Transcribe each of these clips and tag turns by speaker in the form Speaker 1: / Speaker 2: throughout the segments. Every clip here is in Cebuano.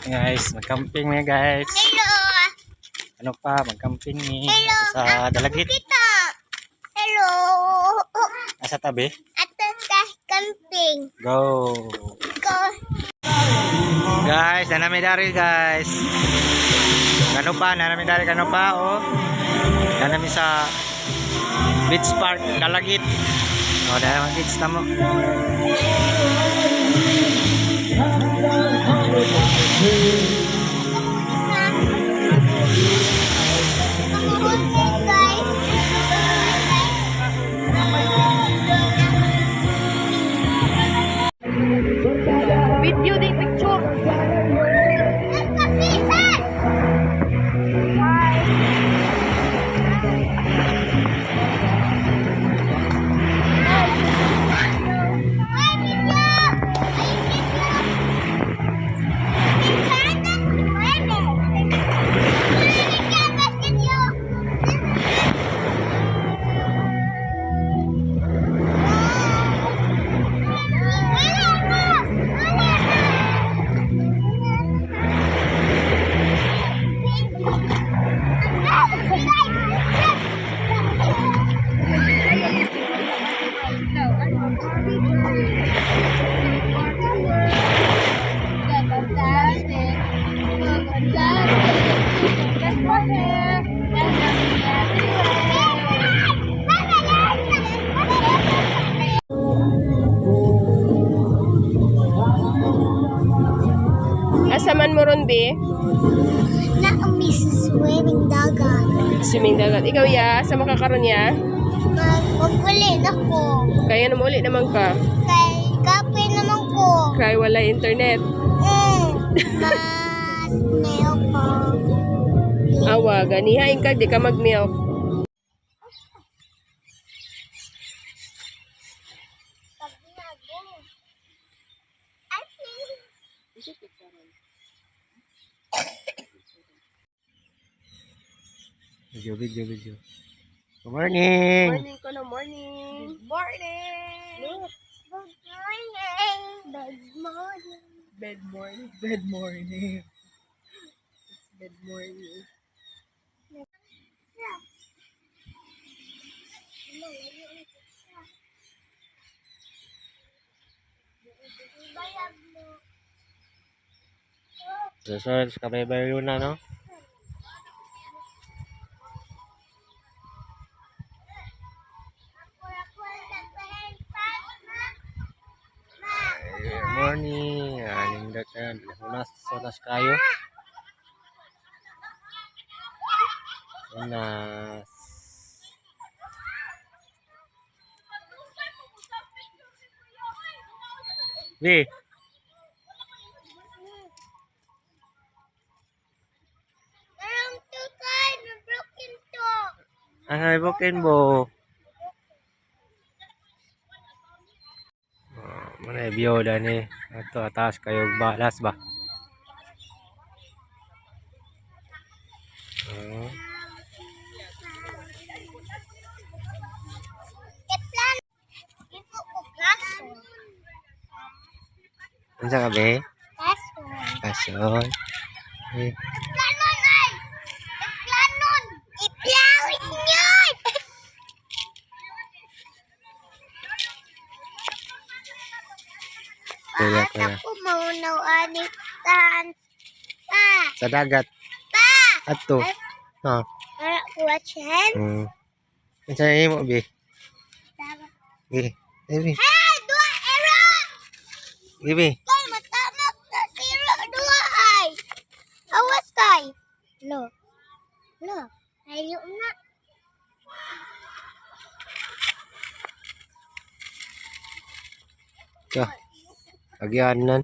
Speaker 1: Guys, magcamping na, guys.
Speaker 2: Hello.
Speaker 1: Ano pa, magcamping ni
Speaker 2: Hello.
Speaker 1: sa Dalagit.
Speaker 2: Kita. Hello.
Speaker 1: Nasa tabi.
Speaker 2: Ato sa camping.
Speaker 1: Go.
Speaker 2: Go.
Speaker 1: Guys, nanami dari, guys. Kano pa, nanami dari kano pa, oh. Nanami sa Beach Park, Dalagit. Oh, dahil beach na mo.
Speaker 2: Guys.
Speaker 3: Video din picture.
Speaker 2: Nagkapisan! Ay, video! Ay, video! Pinsan! Nueve! Ay, video! Wala na! Wala na!
Speaker 3: Asa man mo ron, be?
Speaker 2: Na-miss swimming dagat.
Speaker 3: Swimming dagat. Ikaw, ya? Asa makakaroon ya?
Speaker 2: Mag-ulit ako.
Speaker 3: Kaya na uli naman ka.
Speaker 2: Kay kape naman ko.
Speaker 3: Kaya wala internet.
Speaker 2: Mas milk ko.
Speaker 3: Awa, ganihain ka, di ka mag-milk.
Speaker 1: Video, video, video. Good morning.
Speaker 3: Morning ko na, morning.
Speaker 2: Morning.
Speaker 3: Look.
Speaker 2: Good morning. Good morning.
Speaker 3: Bed morning. Bed morning. It's bed morning.
Speaker 2: Bayag mo.
Speaker 1: So, so, sa kabay Luna, no? Good morning. Aning dakan. Unas, unas kayo. Unas. Bi,
Speaker 2: Karong tukay, na-broken to.
Speaker 1: Ano may bukin mo? Oh, mana view dani. Ato atas kayo balas ba? Oh.
Speaker 2: Iplan. Ipo ko kaso.
Speaker 1: Unsa ka be?
Speaker 2: Kaso.
Speaker 1: Kason. Eh,
Speaker 2: Iplanon ay! Iplanon! Iplawin yun!
Speaker 1: Kuya, kuya.
Speaker 2: Ako maunaw ani tan. Pa!
Speaker 1: Sa dagat.
Speaker 2: Pa!
Speaker 1: Ato. Ha.
Speaker 2: Para kuha chen.
Speaker 1: Unsa nimo be? Bi. Eh, bi.
Speaker 2: Hey! Dua era!
Speaker 1: Bi, bi.
Speaker 2: Kay matamak sa zero dua ay! Awas kay! Lo. Lo. Ayo na.
Speaker 1: Ito. Pagyanan.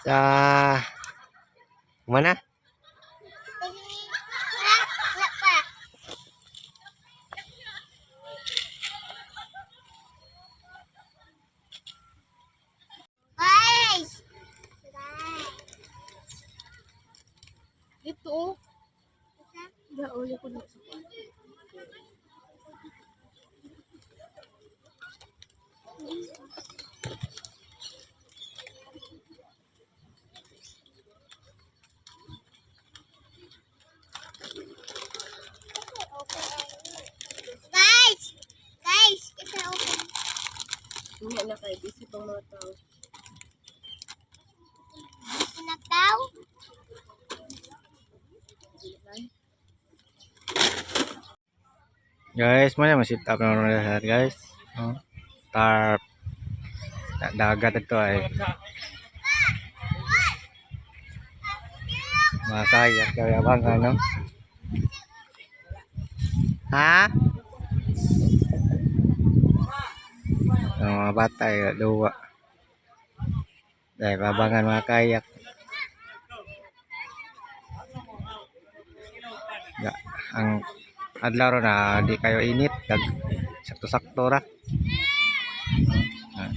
Speaker 1: Sa mana?
Speaker 2: Wala pa. Guys!
Speaker 3: Dito, oh. Gauli ko na. Ibang mga tao.
Speaker 2: Sinataw?
Speaker 1: Guys, mo na masit up na naman guys. Oh. Tarp. Dagat ito ay. Mga kayak kaya bang ano? Ha? Ang mga bata ay duwa. Dahil babangan mga kayak. Ya, ang adlaw ro na di kayo init, dag sakto-sakto ra. Ah,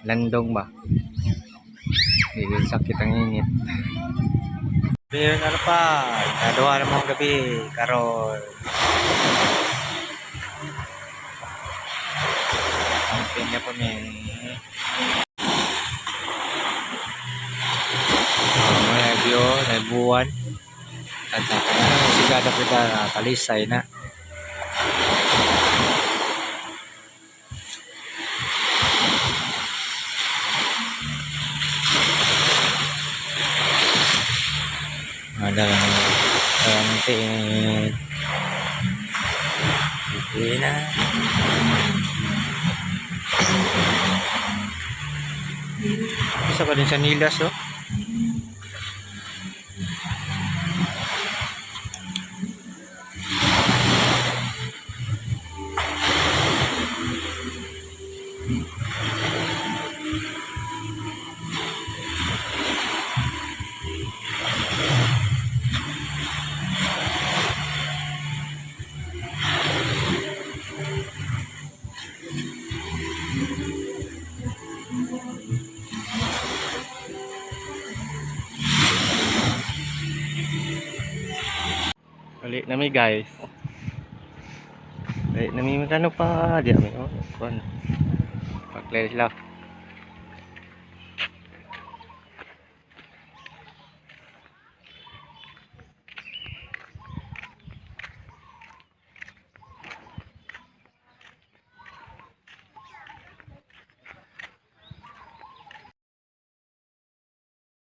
Speaker 1: landong ba? Di din sakit ang init. Pero ano pa, kaduha na mong gabi, karon. Ang pinya po mi. Mga view, buwan. At sigada kita talisay na. Ada lang ang tingin. Hindi na. Isa pa din sa Nilas, oh. Uli na mi guys. Uli na mi magkano pa. Di ami oh. Kuan. Pakle sila.